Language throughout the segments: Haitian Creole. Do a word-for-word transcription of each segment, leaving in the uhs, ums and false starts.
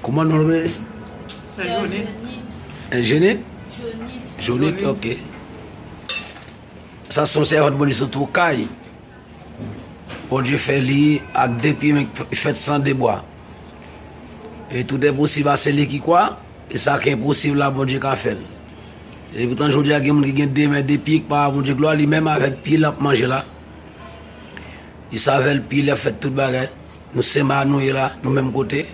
Kouman nou rele sa? Sè Jonit. Jonit? Jonit, ok. Sa se yon sèvant Bondye sot okay. Bondye fè li ak de pye men fèt san de bwa. Et tout est possible à celui qui croit, e sa ki enposib la Bondye ka fè l. E poutan jodi a gen moun ki gen de men, de pye ki pa ba Bondye glwa, li menm avèk pye l ap manje la. Li se avèk pye l ap fè tout bagay. Nou se ma nou ye la, nou menm kote.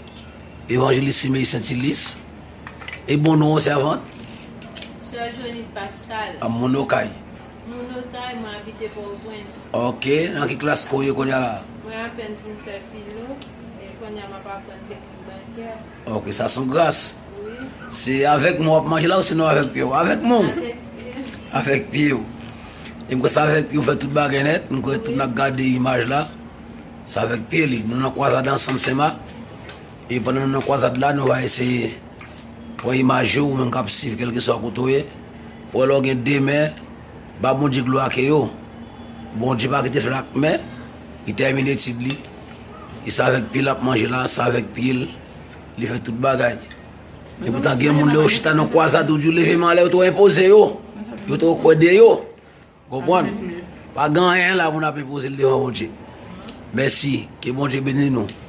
Evanjelis Simeyi Sentilis. E bon non sèvant? Sè Jonit Pascal. A moun okay. Moun okay, mwen abite Pòtoprens. Ok, nan ki klas ke w ye kounye a la? Mwen apèn fin fè filo, e kounye a m ap aprann teknik bankè. Ok, sa se yon gras. Wi. Se avèk men w ap manje la ou sinon avèk pye w? Avèk men w. Avèk pye. Avèk pye w. E m kwè se avèk pye w fè tout bagay nèt, m kwè tout n ap gade imaj la. Se avèk pye li. Nou nan kwazad ansanm Sema. E pandan nou nan kwazad la, nou va eseye pran imaj yo, ou menm k ap swiv kèlkeswa kote w ye. Ou wè lè w gen de men, ba Bondye glwa ke yo. Bondye pa kite fè l ak men, li tèmine etid li. E se avèk pye l ap manje la, se avèk pye l, li fè tout bagay. E poutan gen moun lè yo chita nan kwazad ou di yo leve men anlè, yo tou enpoze yo. Yo tou kwè de yo. Konprann? Pa gen anyen la pou n ap enpoze l devan Bondye. Mèsi, ke Bondye beni nou.